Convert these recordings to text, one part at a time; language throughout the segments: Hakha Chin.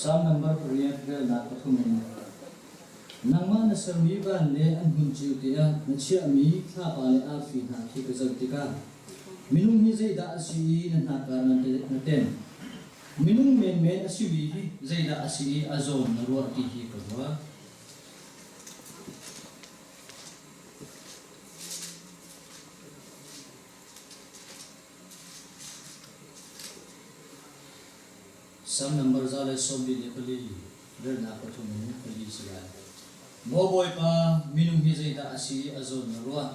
Salm nambar pariat relnak pathum in Nangmah na sermi van le an hmun cio te ah na chiahmi thlapa le arfi hna khi ka zoh tikah minung hi zeidah a si i na hnakkar na tem? Minung menmen a simi hi zeidah a si i a zawn na ruah ti hi ka ruat. Salm nambar 144 relnak pathum in pali si lai. Maw Bawipa, minung hi zeidah a si i a zawn na ruah?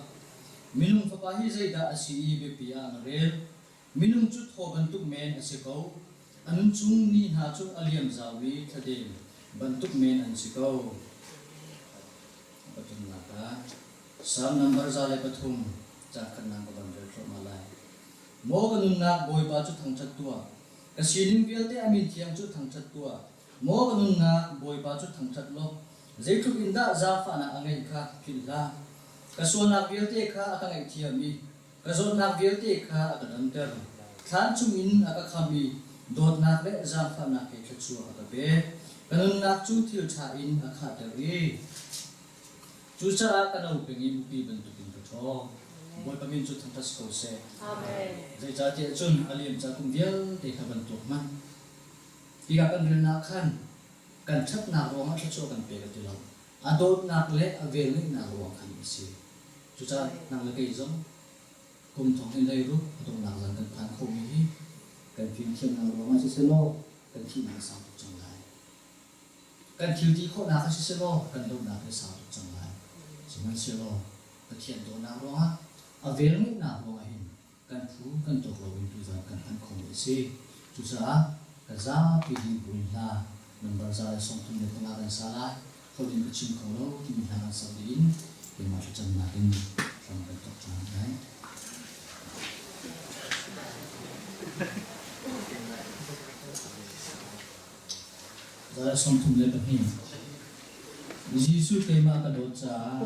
Minung fapa hi zeidah a si i biapi ah na rel? Minung cu thaw bantuk men a si ko. A nun chung ni hna cu a liam zau i thladem bantuk men an si ko. Pathumnak ah Salm nambar 103 caang khatnak ka van rel thluahmah lai. Maw ka nunnak Bawipa cu thangṭhat tuah. Ka sining vialte a min thiang cu thangṭhat tuah. Maw ka nunnak Bawipa cu thangṭhat law, zeitluk in dah zaangfahnak a ngeih kha philh hlah. Ka sualnak vialte kha a ka ngaihthiam i ka zawtnak vialte kha a ka damter. Thlan chungin a ka khamh i dawtnak le zaangfahnak he thluachuah a ka pek. Ka nunnak cu thil ṭha in a khahter i Cucaah ka no peng i bupi bantukin ka ṭhawng. Bawipa min cu thangṭhat si ko seh. Amen. Zeicahtiah cun a liamcia kum vialte kha van tuak hmanh. Tikah kan rilnak khan kan ṭhatnak ruangah thluachuah kan pek a ti lo. A dawtnak le a velngeihnak ruang khan a si. Cucaah nang le kei zong kum thong in leiruk a donghnak zan kan phan khomi hi kan fimthiamnak ruangah siseh law kan thihnak a sau tuk cang lai. Kan thil ti khawhnak ah siseh law kan dohnak hi a sau tuk cang lai. Sihmanhsehlaw Pathian dawtnak ruangah a velngeihnak ruangah hin kan phu kan cawk loin tuzan kan hman khomi a si. Cucaah ka zapi ding buin hla nambar 135 kan sa lai. Holh in ka chim kho lo timi hla kan sak dih in keimah thlacamnak in hram kan thawk ṭhan lai. 32. Jesuh keimah ka dawt caah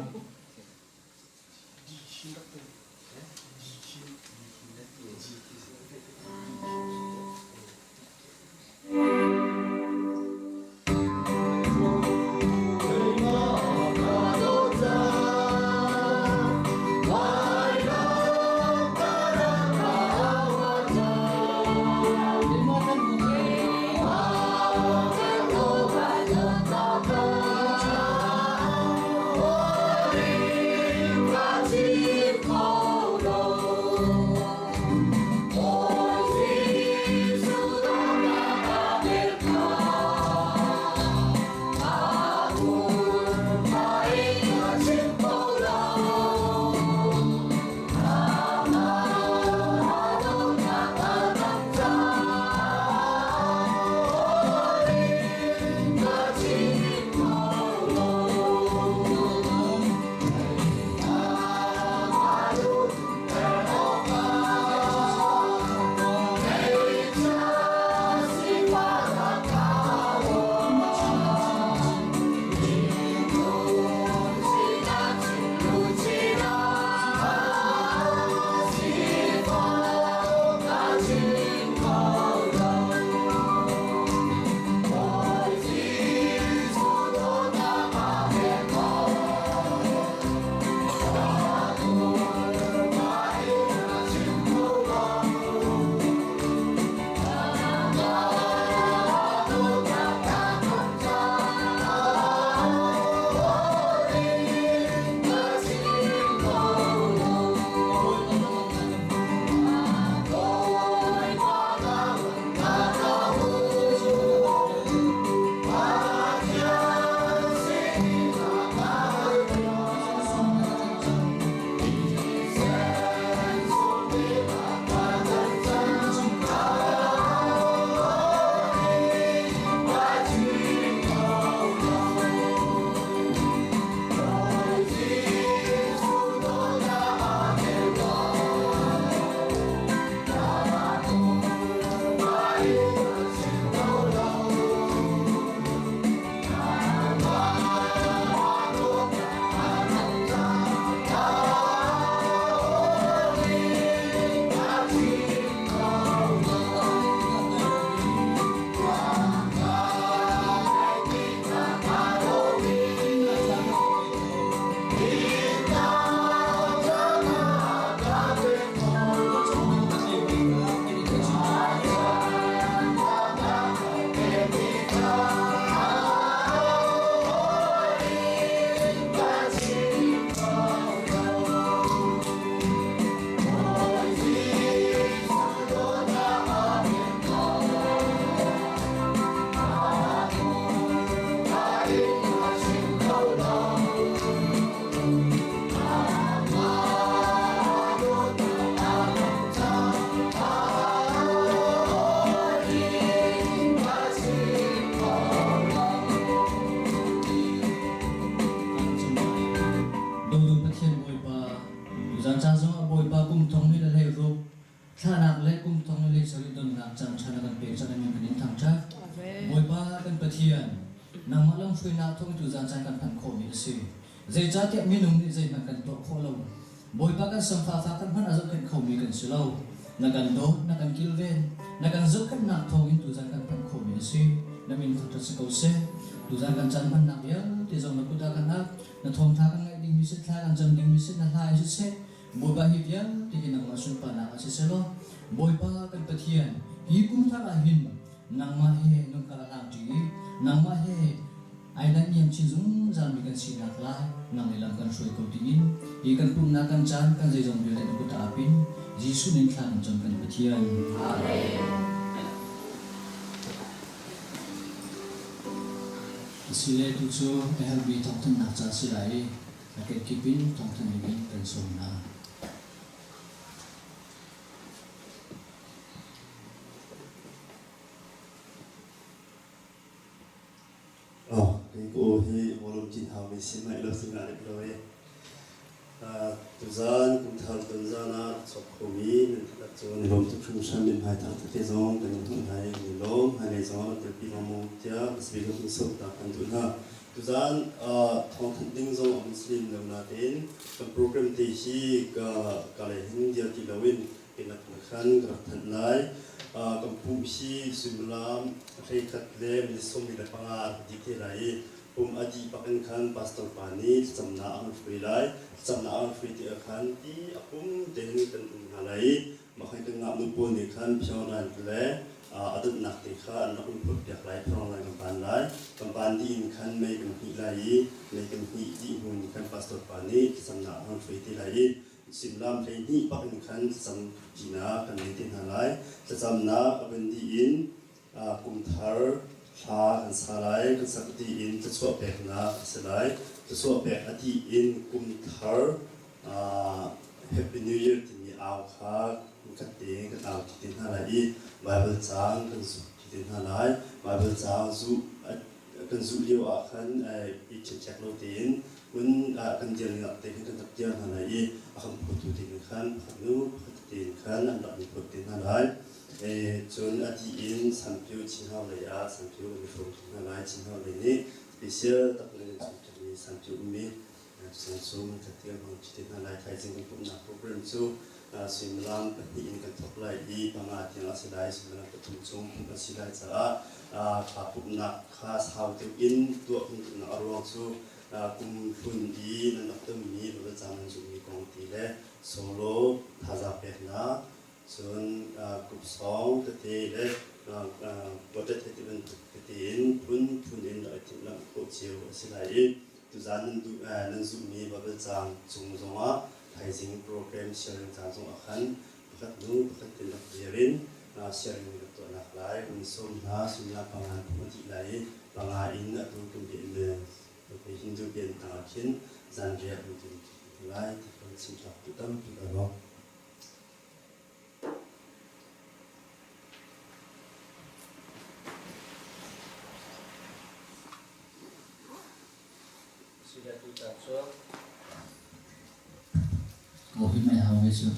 Thlahnak le kum thong le lei sarih donnak caan ṭha na kan pek cang in kan in thangṭhat. Bawipa kan Pathian, nangmah lamhruainak thawng tuzaan caan kan phanh khawhmi a si. Zeicahtiah minung nih zeihmanh kan tuah khawh lo. Bawipa kan samfa kan hmanh a zohkhenh khomi kan si lo. Na kan dawt, na kan kilven, na kan zohkhenhnak thawngin tuzaan kan phanh khawhmi a si. Na min thangṭhat si ko seh. Tuzaan kan caan hmannak vialte zong na kut ah kan ap. Na thawngṭha kan ngaih dingmi si, thla kan cam dingmi si, na hla in siseh, Bawipa hi vialte hi nangmah sunparnak ah siseh law, Bawipa kan Pathian, hi kum thar ah hin nangmah he nungkar a hlang ṭi i nangmah he ai naihniam chin zungzalmi kan sinak lai nang nih lam kan hruai ko tiin hi kan pumhnak kan caan kan zeizong vialte na kut ah apin Jesuh nin thla kan cam kan Pathian. Amen. Asile tu cu a herhmi thawngthanhnak ca si lai i a kenkip in thawngthanh dingin kan sawm hna. Kei ka aw hi mawlawm cin haumi si ngaih lo si ngah rih lo e. Tuzaan kumthar tonzaan ah chok khomi nan dihlak cu ni lawm tuk hringhran min hmai thar tete zong kan in hmuh hna i ni lawm hmailei zong ah telpi lengmang tiah pasbik kan sawm ta kan duh hna. Tuzaan thawngthanh ding zong a um salim lo natein kan program te hi ka ka lei hin dir ti loin kenak na khan ka rak thanh lai. Kan pu hi suimilam 11 le minute 45 a rak dih te lai i pum a dih bak in khan pastor pa nih thlacamnak a kan hruai lai. Thlacamnak a kan hruai tikah khan ti a pum tein kan um hna lai i mah khan kan ngaknu pawl nih khan phiangran le a donhnak te kha an rak in phawtpiak lai, phiangran kan ban lai. Kan ban dih in khan mei kan hnih lai i mei kan hnih dih hnu in khan pastor pa nih thlacamnak a kan hruai te lai i Suimilam 12 bak in khan thlacam ṭinak kan ngei te hna lai. Thlacamnak a van dih in kum thar thla kan sa lai. Kan sak dih in thluachuah peknak a si lai. Thluachuah pek a dih in kum thar Happy New Year timi au kha khat tein kan au ṭi te hna lai i Baibal caang kan zuk ṭi te hna lai. Baibal caang zuh kan zuh lio ah khan i ṭhenṭhek lo tein hmun kan dir ning ah te khan kan rak dir hna lai i a kan phawtu te khan pakhat hnu pakhat tein khan an rak in phawt te hna lai. Cun a dih in Sanpio Chinhau lei ah Sanpio an i hrawm te hna lai. Chinhau lei nih special tak in an chungṭhekmi Sanpio ummi Sangchung Khatia hmang ṭi te hna lai. Thaizing kan pumhnak program cu suimilam pahnih in kan thawk lai i panga tiang a si lai. Suimilam pathum chung pumh a si lai caah kha pumhnak kha sau deuh in tuah kan duhnak a ruang cu kum hlun i nan rak tonmi Baibal caang nan zumhmi kong ti le solo thazaang peknak cun kupsawng tete le budget he ti bantuk tete in phunphun in rak i timhlamh khawh cio a si lai i tuzaan nan duh nan zumhmi Baibal caang cung zongah thaizing program sharing caan zongah khan pakhat hnu pakhat tin rak dir in sharing rak tuahnak lai kan sawm hna. Suimilam panga phung a dih lai i panga in atu kan bian Hindu bian tangah khin zanriah kan din lai ti kan chim tak tu tampi ka ruak. Ko hi mei hau ve cu.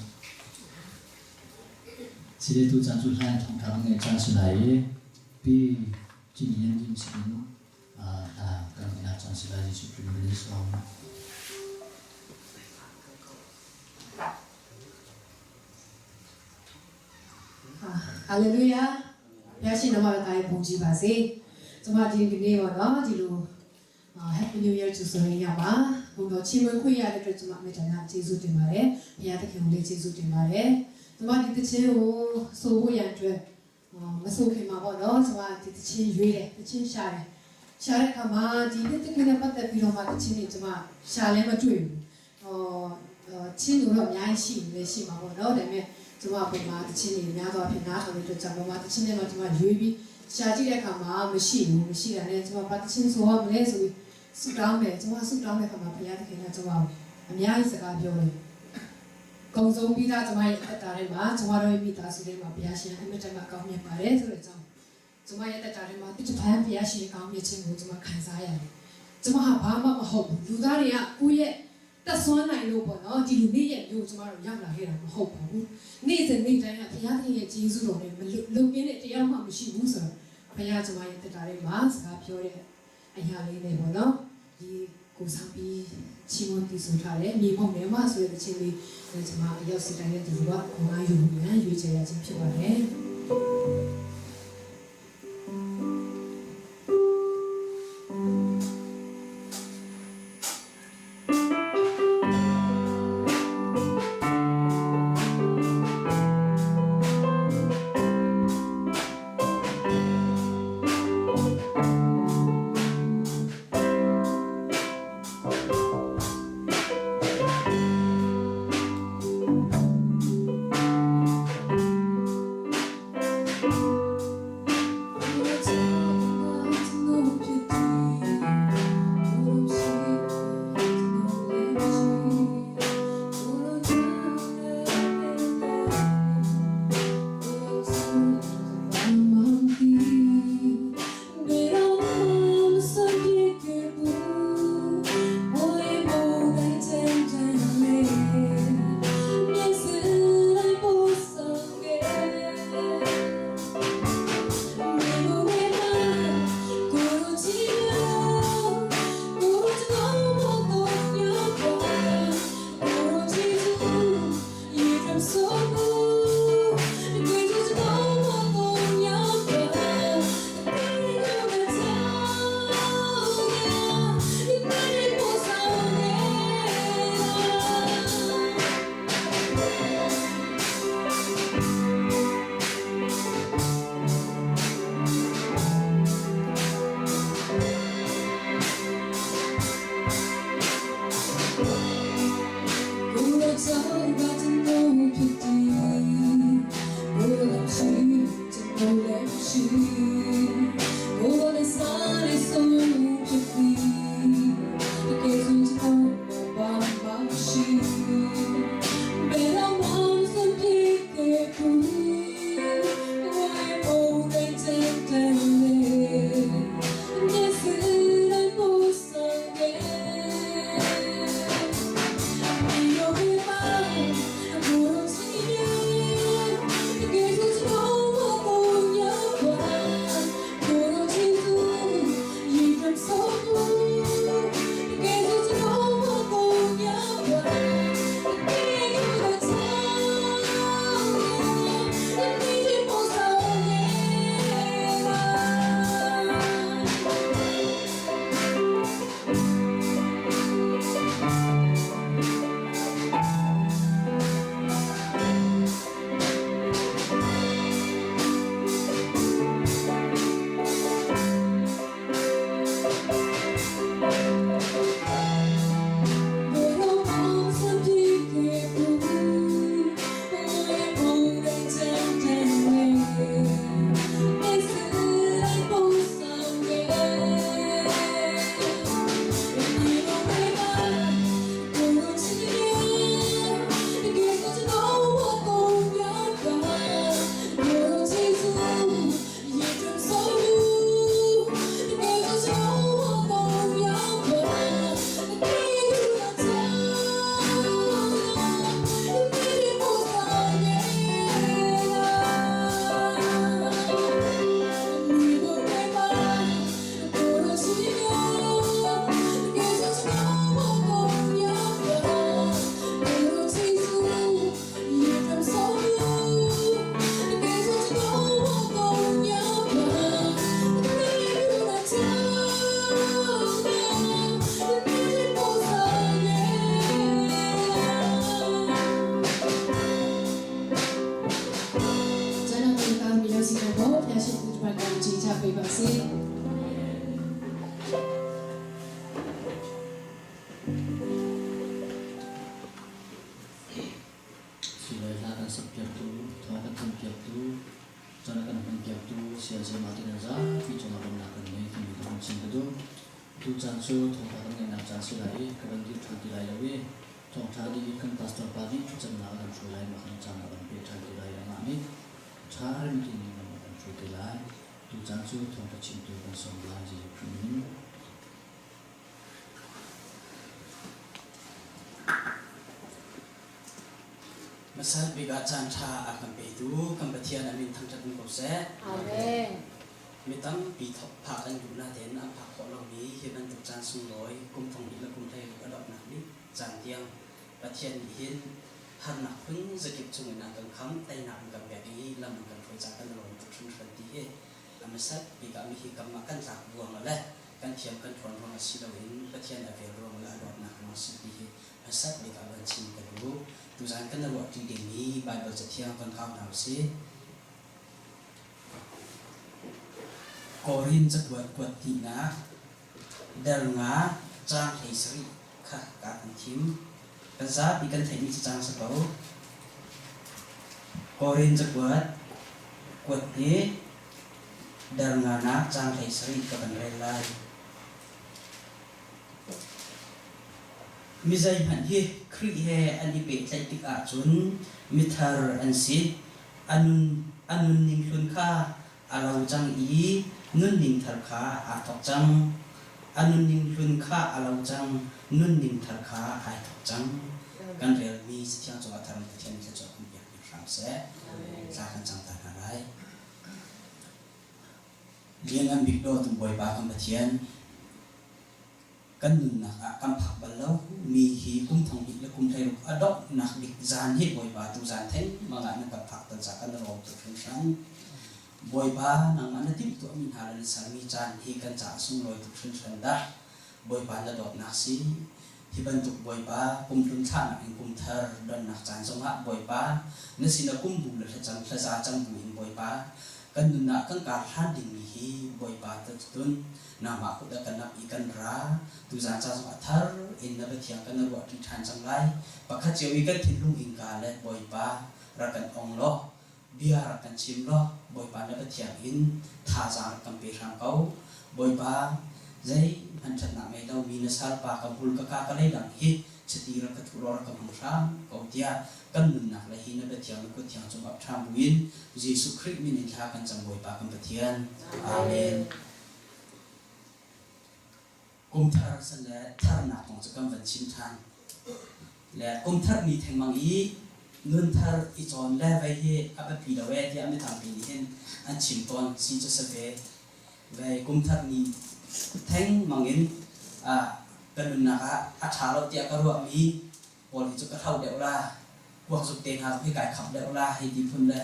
Sile tu caan cu hlai thawngṭha kan ngeih caan si lai i pi cin yin din sin in hla kan ngeih caan si lai Jesuh Khrih min in sawm. Hallelujah ဘုရားရှင်တော်မှာတာယေပုံကြည်ပါစေ။ကျွန်မဒီကနေ့ပေါ့နော်ဒီလို Happy New Year ကျဆိုရင်ရပါဘုံတော်ချီးမွမ်းခွင့်ရတဲ့အတွက်ကျွန်မအမေတန်ကကျေးဇူးတင်ပါတယ်။ဘုရားသခင်ကိုလည်းကျေးဇူးတင်ပါတယ်။ကျွန်မဒီတခြင်းကိုဆိုဖို့ရန်အတွက်မဆိုခင်မှာပေါ့နော်ကျွန်မဒီတခြင်းရွေးတယ်တခြင်းရှာတယ်ရှာတဲ့အခါမှာဒီနှစ်တခုနဲ့ပတ်သက်ပြီးတော့မှတခြင်းတွေကျွန်မရှာလည်းမတွေ့ဘူး။ဟောချင်းတို့တော့အများကြီးရှိနေရှိမှာပေါ့နော်ဒါပေမဲ့ကျွန်မပုံမှာတခြင်းတွေများတော့ဖြစ်နားထောင်တဲ့အတွက်ကြောင့်ပုံမှာတခြင်းတွေမှာကျွန်မရွေးပြီးရှာကြည့်တဲ့အခါမှာမရှိဘူးမရှိတာနဲ့ကျွန်မဘာတခြင်းဆိုရမလဲဆိုပြီးဆုတောင်းတယ်ကျွန်မဆုတောင်းတဲ့အခါမှာဘုရားသခင်ကကျွန်မအများကြီးစကားပြောတယ်ကုံဆုံးပြီးသားကျွန်မရဲ့အသက်တာထဲမှာကျွန်မတို့ရဲ့မိသားစုထဲမှာဘုရားရှင်အမြဲတမ်းကောင်းမြတ်ပါတယ်ဆိုတဲ့အကြောင်းကျွန်မရဲ့အသက်တာထဲမှာတိကျဖန်ဘုရားရှင်ကောင်းမြတ်ခြင်းကိုကျွန်မခံစားရတယ်ကျွန်မဟာဘာမှမဟုတ်ဘူးလူသားတွေကကိုယ့်ရဲ့ တဆွမ်းနိုင်လို့ပေါ့နော်ဒီလိုနေ့ရက်မျိုးကျမတို့ရောက်လာခဲ့တာမဟုတ်ပါဘူးနေ့စဉ်နေ့တိုင်းကဘုရားသခင်ရဲ့ကျေးဇူးတော်နဲ့မလုံကင်းတဲ့တရားမှမရှိဘူးဆိုတော့ဘုရားကျမရဲ့တက်တာလေးမှာစကားပြောတဲ့အရာလေးနဲ့ပေါ့နော်ဒီကိုဆောင်ပြီးချီးမွမ်းတည်ဆိုထားတယ်မြေပုံထဲမှာဆိုတဲ့ချင်းလေးကျမရောက်စီတိုင်းတဲ့သူကခွန်အားယူမြန်ရွေးချယ်ရခြင်းဖြစ်ပါတယ် Hmasa bik ah caan ṭha a kan petu kan Pathian a min thangṭhat um ko seh. Amen. Mi tampi phak an duh natein an phak khawh lomi hi bantuk caan sunglawi kum thong hnih le kum 16 a donghnak bik caan tiang Pathian nih hin harnak phun zakip chungin a kan khamh, teinak an kan pek i lam an kan hruai caah kan i lawm tuk hringhran ti hi a hmasat bik ah mihi kam ah kan tlak ruang le kan thiam kan ṭhawn ruang ah si loin Pathian a vel ruang le a dawtnak ruang a si ti hi hmasat bik ah van chim ka duh. Tuzaan kan i ruahṭi dingmi Baibal Cathiang kan kau hna usih. Korin cakuat kuat hnihnak dal nga caang 17 kha ka kan thim. Kan zapi kan theihmi cacang si ko. Korin cakuat kuat hnih dal nganak caang 17 ka van rel lai. Mi zeihmanh hi Khrih he an i pehtlaih tik ahcun mithar an si. A nun, a nunning hlun kha a lo cang i nunning thar kha aa thawk cang. A nunning hlun kha a lo cang, nunning thar kha ai thawk cang. Kan relmi Cathiang cungah thar in Pathian thluachuah kan pek bik hram seh. Thla kan cang ta hna lai. Lianngan bik dawtu Bawipa kan Pathian, kan nunnak ah kan phak bal lo mi hi kum thong hnih le kum 16 a donghnak bik zan hi Bawipa tu zan thengmang ah na kan phak tan ca kan lawm tuk hringhran. Bawipa nangmah na timhtuahmi hna le na sermi caan hi kan caah sunglawi tuk hringhran dah. Bawipa na dawtnak si. Hi bantuk Bawipa kumhlun thlahnak in kumthar donnak caan zongah Bawipa na sinah kumbu le thlacam thlaza cang bu in Bawipa kan nunah kan kar hlan dingmi hi Bawipa tun nangmah kut ah kan ap i kan ra. Tuzaan ca zong a thar in na biathiang kan na ruahṭi ṭhan cang lai. Pakhat cio i kan thinlung innka le Bawipa rak kan ong law bia rak kan chim law Bawipa na Pathian in thazaang rak kan pe hram ko. Bawipa, zeihmanh ṭhatnak ngei lomi na salpa ka hmul ka ka ka leidang hi chiti rak ka thuh law rak ka hmang hram ko tiah kan nunnak le hi na biathiang na kut thiang cung ap ṭham buin Jesuh Khrih min in thla kan cam Bawipa kan Pathian. Amen. Kum thar san le tharnak kong cu kan van chim ṭhan. Le kum thar mi thengmang i nun thar i cawn le vei hi a biapi lo ee tiah mi tampi nih hin an chim tawn si cu si ve. Vei kum thar ni thengmang in ka nunnak ah a ṭha lo tiah ka ruahmi pawl hi cu ka hlo deuh la, kuakzuk te hna zong hi kai khap deuh la hei ti phun le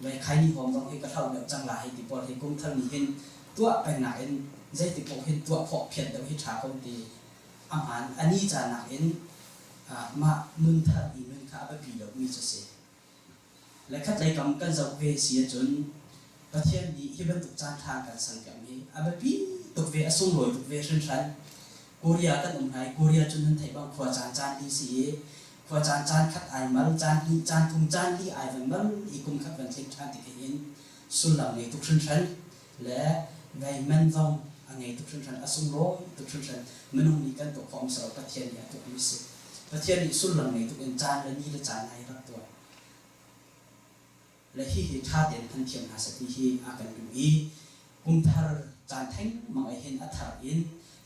vei khaini hawm zong hi ka hlo deuh cang la hei ti pawl hi kum thar ni hin tuah pengnak in zeitik paoh hin tuah khawh phiat deuh hi ṭha ko ti a hmaan. A ni caan nakin mah nun thar i nun kha a biapi lomi cu a si. Le khatlei kam kan zoh ve si ahcun Pathian nih hi bantuk caan ṭha kan serpiakmi a biapi tuk ve, a sunglawi tuk ve hringhran. Korea kan um hna i Korea cu nan theih bang khua caan caan li si i khua caan caan khat ai mal, caan hnih, caan thum, caan li ai van mal i kum khat van tling ṭhan tik hin sullam ngei tuk hringhran le vei man zong a ngei tuk hringhran, a sunglawi tuk hringhran. Minung nih kan tuah khawh hmasa lo, Pathian nih a tuahmi si. Pathian nih sullam ngei tuk in caan le ni le caan ai rak tuah. Le hihi ṭha tein kan thiam hna seh ti hi a kan duh i kum thar caan thengmang ah hin a thar in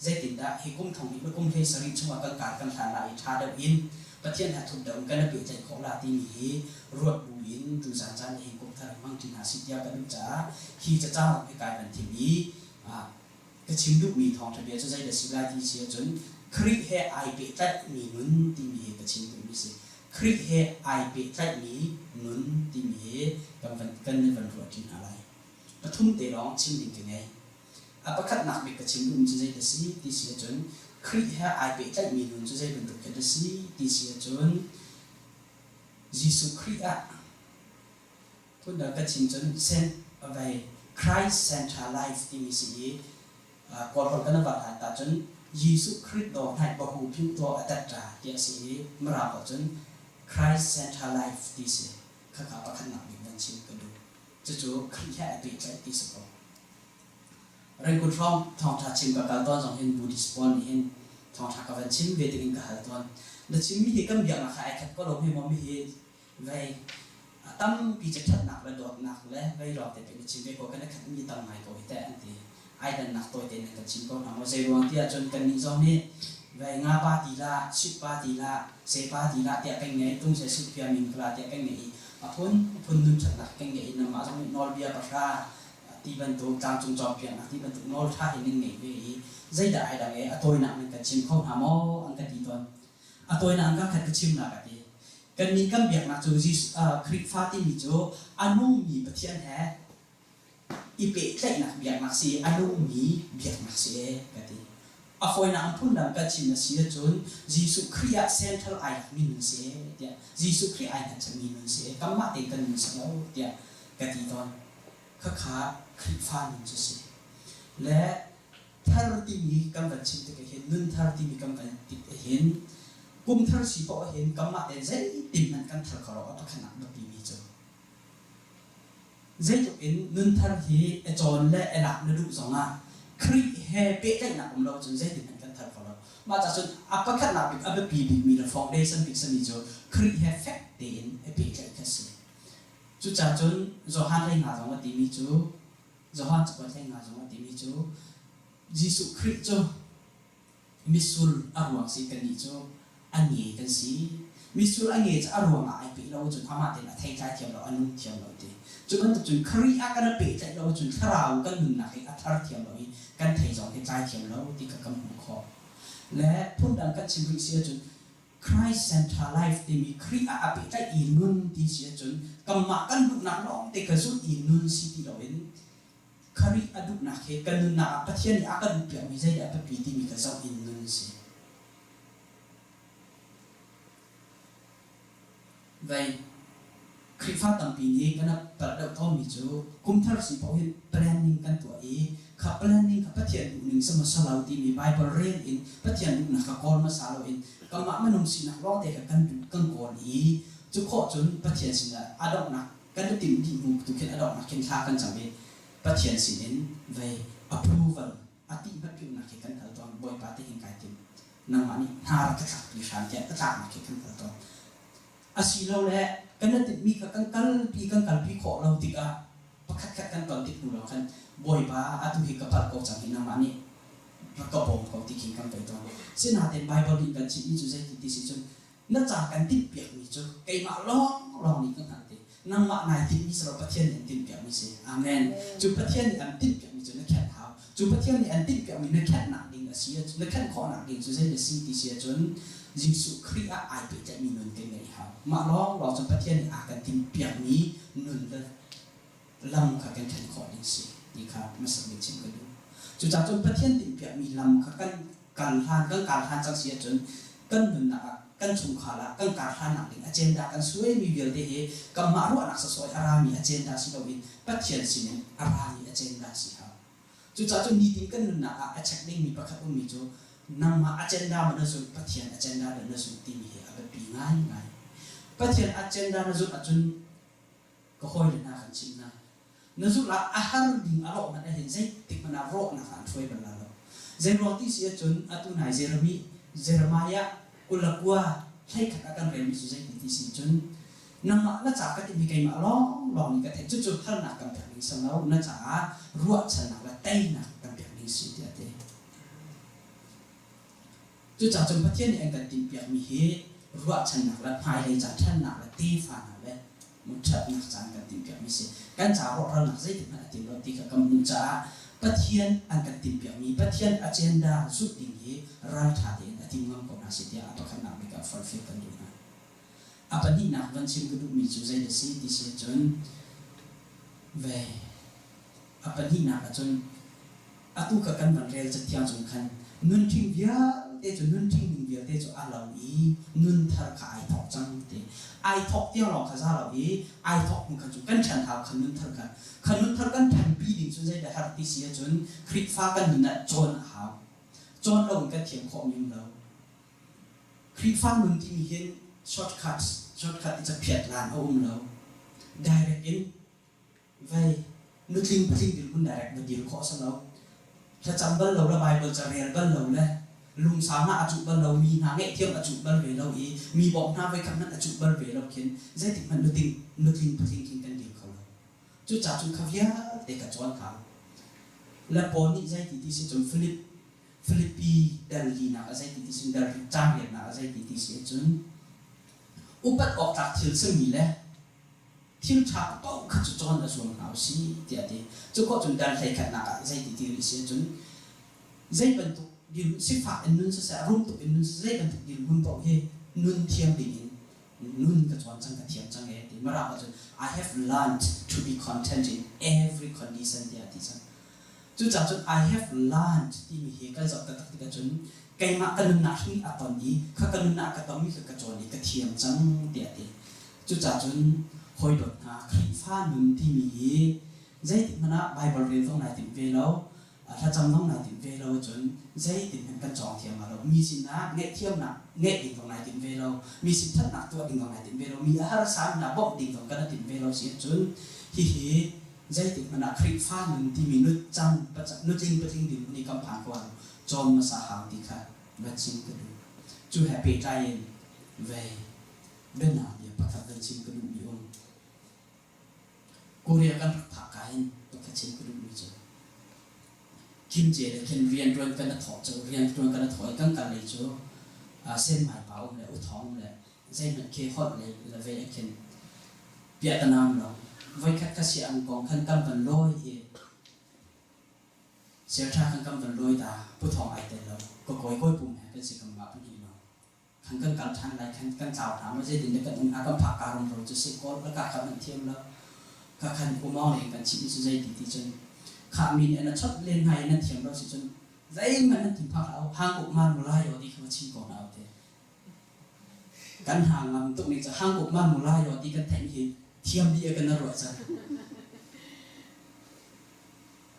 zeitindah hi kum thong hnih le kum 17 chungah kan kar kan hlan lai i ṭha deuh in Pathian he thup deuh in kan i pehtlaih khawh la timi hi ruat bu in tuzaan caan hi kum thar hmang ṭi hna sih tiah ka duh caah hi cacang hi kai van thim i ka chim duhmi thawngṭha bia cu zeidah si lai ti si ahcun Khrih he ai pehtlaihmi nun timi hi ka chim duhmi si. Khrih he ai pehtlaihmi nun timi hi kan van kan i van ruah ṭi hna lai. Pathum te lawng chim ding ka ngei. A pakhatnak bik ka chim duhmi cu zeidah si ti si ahcun Khrih he ai pehtlaihmi nun cu zei bantuk khi dah si ti si ahcun Jesuh Khrih ah phundang ka chim cun vei Christ Center Life timi si i Kawlholh kan va hlat ahcun Jesuh Khrih daw hnaih bahu phiu taw a tat ti a si i Mirang ahcun Christ Center Life ti si. Khakha pakhatnak bik van chim ka duh. Cucu Khrih he a pehtlaih ti si ko. Rengkut hrawng thawngṭha chim ka kal tawn zong hin Buddhist pawl nih hin thawngṭha ka van chim ve tik in ka hal tawn. Na chimmi hi kan biaknak kha ai khat ko lo hme maw mi hi vei tampi cu ṭhatnak le dawtnak le vei lawng te pek na chim ve ko kan i khat mi tam ngai ko hi teh an ti. Ai dannak tawi tein an kan chim ko hna maw zei ruang ti ahcun kannih zong nih Vei nga pa ti la, sit pa ti la, se pa ti la tiah kan ngei, tung se sit pia min kala tiah kan ngei i a phun phun nun ṭhatnak kan ngei i nangmah zong nih nawlbia pahra ti bantuk tlangcung cawnpiaknak ti bantuk nawl ṭha hi nan ngei ve i zeidah ai dang e a tawinak nan kan chim kho hnga maw an ka ti tawn. A tawinak an ka khat ka chim nak a ti. Kannih kan biaknak cu Khrihfa timi cu a nungmi Pathian he i pehtlaihnak biaknak si a nungmi biaknak si ee ka ti. A fawinak in phundang kan chim a si ahcun Jesuh Khrih ah central ai lakmi nun si ee tiah Jesuh Khrih ai hngatchanmi nun si ee kanmah tein kan nun si lo tiah ka ti tawn. Khakha Khrihfa nun cu si. Le thar timi kan van chim tik ahhin nun thar timi kan van tik ahhin kum thar si paoh ahhin kanmah tein zeitin hmanh kan thar kho lo a pakhatnak biapi mi cu. Zeitluk in nunthar hi a cawn le a lak na duh zongah Khrih he pehtlaihnak um lo cun zeitin hmanh kan thar kho lo. Mah ca cun a pakhatnak bik a biapi bikmi le foundation bik sami cu Khrih he fek tein a pehtlaih kha a si. Cucaah cun Johan hlei nga zong a timi cu Johan cakuat hlei nga zong a timi cu Jesuh Khrih cu Mitsur a ruang si kannih cu a nge kan si. Mitsur a nge cu a ruang ah ai peh lo ahcun amah tein a theitlai thiam lo, a nung thiam lo ti. Cu bantuk cun Khrih ah kan i pehtlaih lo ahcun thlarau kan nunnak hi a thar thiam lo i kan thei zong hi tlai thiam lo ti kha kan hmuh khawh. Le phundang kan chim rih si ahcun Christ Center Life timi Khrih ah a pehtlaih i nun ti si ahcun kanmah kan duhnak lawng te kha zulh i nun si ti loin Kharih a duhnak he kan nunnak ah Pathian nih a kan duhpiakmi zeidah a biapi timi kha zoh in nun a si. Vei Khrihfa tampi nih kan palh deuh tawnmi cu kumthar si paoh hin planning kan tuah i kha planning kha Pathian duhning si hmasa lo timi Bible rel in Pathian duhnak kha kawl hmasa loin kanmah minung sinak lawngte kha kan duh kan kawl i cu khawh cun Pathian sinah a donghnak kan i timh dih hnu tu khin a donghnak khin thla kan cam i Pathian sinin vei approval a ti hmatpinak hi kan hal tawn Bawipa ti hin kai tim nangmah nih hna rak ka thlakpi hram tiah ka tlaknak hi kan hal tawn asilole kan i timhmi kha kan kalpi kan kalpi khawh lo tikah pakhat khat kan ton tik hnu lawng khan Bawipa atu hi ka palh ko cang hi nangmah nih rak ka bawm ko ti khin kan vei tawn sinain Bible nih kan chimhmi cu zeiti ti si cun Na ca kan timhpiakmi cu keimah lawnglawng nih ka hngalh ti. Nangmah nai timhmi si lo Pathian nih an timhpiakmi si. Amen. Cu Pathian nih an timhpiakmi cu na khenh hau. Cu Pathian nih an timhpiakmi na khenhnak ding a si na khenh khawhnak ding cu zei na si ti si ahcun Jesuh Khrih ah ai pehtlaihmi nun kan ngeih hau. Mah lawnglawng cu Pathian nih a kan timhpiakmi nun le lam kha kan khenh khawh ding si ti kha hmasa bik chim ka duh. Cucaah cun Pathian timhpiakmi lam kha kan kal hlan kan kar hlan cang si ahcun kan nunnak ah kan chungkhar ah kan kar hlannak ding agenda kan suaimi vialte hi kanmah ruahnak sawsawh i a rami agenda si loin Pathian sinin a rami agenda si hau. Cucaah cun nitin kan nunnak ah a check dingmi pakhat ummi cu nangmah agenda maw na zulh Pathian agenda dah na zulh timi hi a biapi ngaingai. Pathian agenda na zulh ahcun ka hawile hna kan chimh hna. Na zulh ah a har ding a rawh hmanh ahhin zeitik hmanh ah rawhnak ah an hruai bal la lo. Zeiruang ti si ahcun atu nai Jeremy Jeremiah 29 hleikhat ah kan relmi cu zeiti ti si cun nangmah na ca ka timi keimah lawnglawng nih ka theih cucu harnak kan pek ding si lo na caah ruahchannak le teinak kan pek ding si tiah a ti. Cucaah cun Pathian nih an kan timhpiakmi hi ruahchannak le hmailei ca ṭhannak le tefa hna le ṭhatnak caan kan timhpiakmi si. Kan ca rawhralnak zeitik hmanh a tim lo ti kha kan hmuh caah Pathian an kan timhpiakmi Pathian agenda zulh ding hi ralṭha tein a tim ngam ko hna seh tiah a pakhatnak bik ah forhfial kan duh hna. A pahnihnak van chim ka duhmi cu zei a si ti si ahcun ve a pahnihnak ahcun atu ka kan van rel cathiang chung khan nunṭhing vialte cu nunṭhing ning vialte cu a lo i nunthar kha ai thawk cang ti ai thawk tiang lawng kha za lo i ai thawk hnu khan cu kan ṭhan hau kha nunthar kha kha nunthar kan ṭhanpi ding cu zeidah har ti si ahcun Khrihfa kan nun ah cawn a hau cawn lo in kan thiam khawh mi um lo Khrihfa nun timi hin shortcut shortcut i caphiat lan a um lo direct in Vei nutling patling dirhmun direct va dir khawh a si lo. Thlacam bal lo le Baibal ca rel bal lo le lungsau hna a cuh bal lo mi hna ngaihthiam a cuh bal ve lo i mi bawmh hna voikhat hmanh a cuh bal ve lo khin zeitik hmanh nutling nutling patling khin kan dir kho lo. Cucaah cun kha vialte ka cawn hau. Le Paul nih zeiti ti si cun Philip. Filipi dal linak a zeiti ti sin dal caang riatnak a zeiti ti si ahcun upat awk tlak thil simi le thil ṭha paoh kha cu cawn a zuam hna u sih tiah a ti. Cu khawh cun dal hleikhatnak ah zeiti ti rih si ahcun zei bantuk dirhmun sifak in nun siseh rum tuk in nun siseh zei bantuk dirhmun paoh hi nun thiam ding in nun ka cawn cang ka thiam cang ee ti Mirang ahcun I have learned to be content in every condition tiah a ti cang. Cucaah cun I have learned timi hi kan zoh taktak tikah cun keimah ka nunnak hrim a ton i kha ka nunnak ka tonmi kha ka cawn i ka thiam cang tiah a ti. Cucaah cun hawi dawt hna Khrihfa nun timi hi zeitik hmanh ah Baibal rel zong nai timh ve lo, thlacam zong nai timh ve lo ahcun zeitin hmanh kan cawng thiam hnga lo. Mi sinah ngaihthiamnak ngeih ding zong nai timh ve lo, mi sin thatnak tuah ding zong nai timh ve lo, mi a harsa hna bawmh ding zong kan i timh ve lo si ahcun hihi zeitik hmanh ah Khrihfa nun timi nutcang nutling patling dirhmun i kan phan ko ahcun cawn hmasa hau ti kha van chim ka duh. Cu he pehtlai in vei biana bia pakhat van chim ka duhmi um. Korea kan rak phak ka hin pakhat chim ka duhmi cu Kim Ce le khin rianṭuan kan a thawh cu rianṭuan kan a thawh i kan kal lei cu senmai pa um le uthawng um le zeihmanh khi holh lei le vei ah khin piahtanam lo voikhat ka si ang kong khan kan van lawi i sialṭha khan kan van lawi ta pu thawng ai tel lo ka kawi kawi pum he kan si kan mah pahnih lo khan kan kal ṭhan lai khan kan tlau hna maw zeitin dah kan um hna kan phak ka rum ro cu si kawl ka ka kan thiam lo ka khan umawng leng kan chim cu zei ti ti cun kha mi nih an chot len hna i nan thiam lo si cun zeihmanh nan tim phak hlah u hanguk man mulai o ti kha va chim ko hna u te Kan hna ngam tuk ning cu hanguk ma mu lai aw ti kan theih hi thiam dih ah kan ruah cang.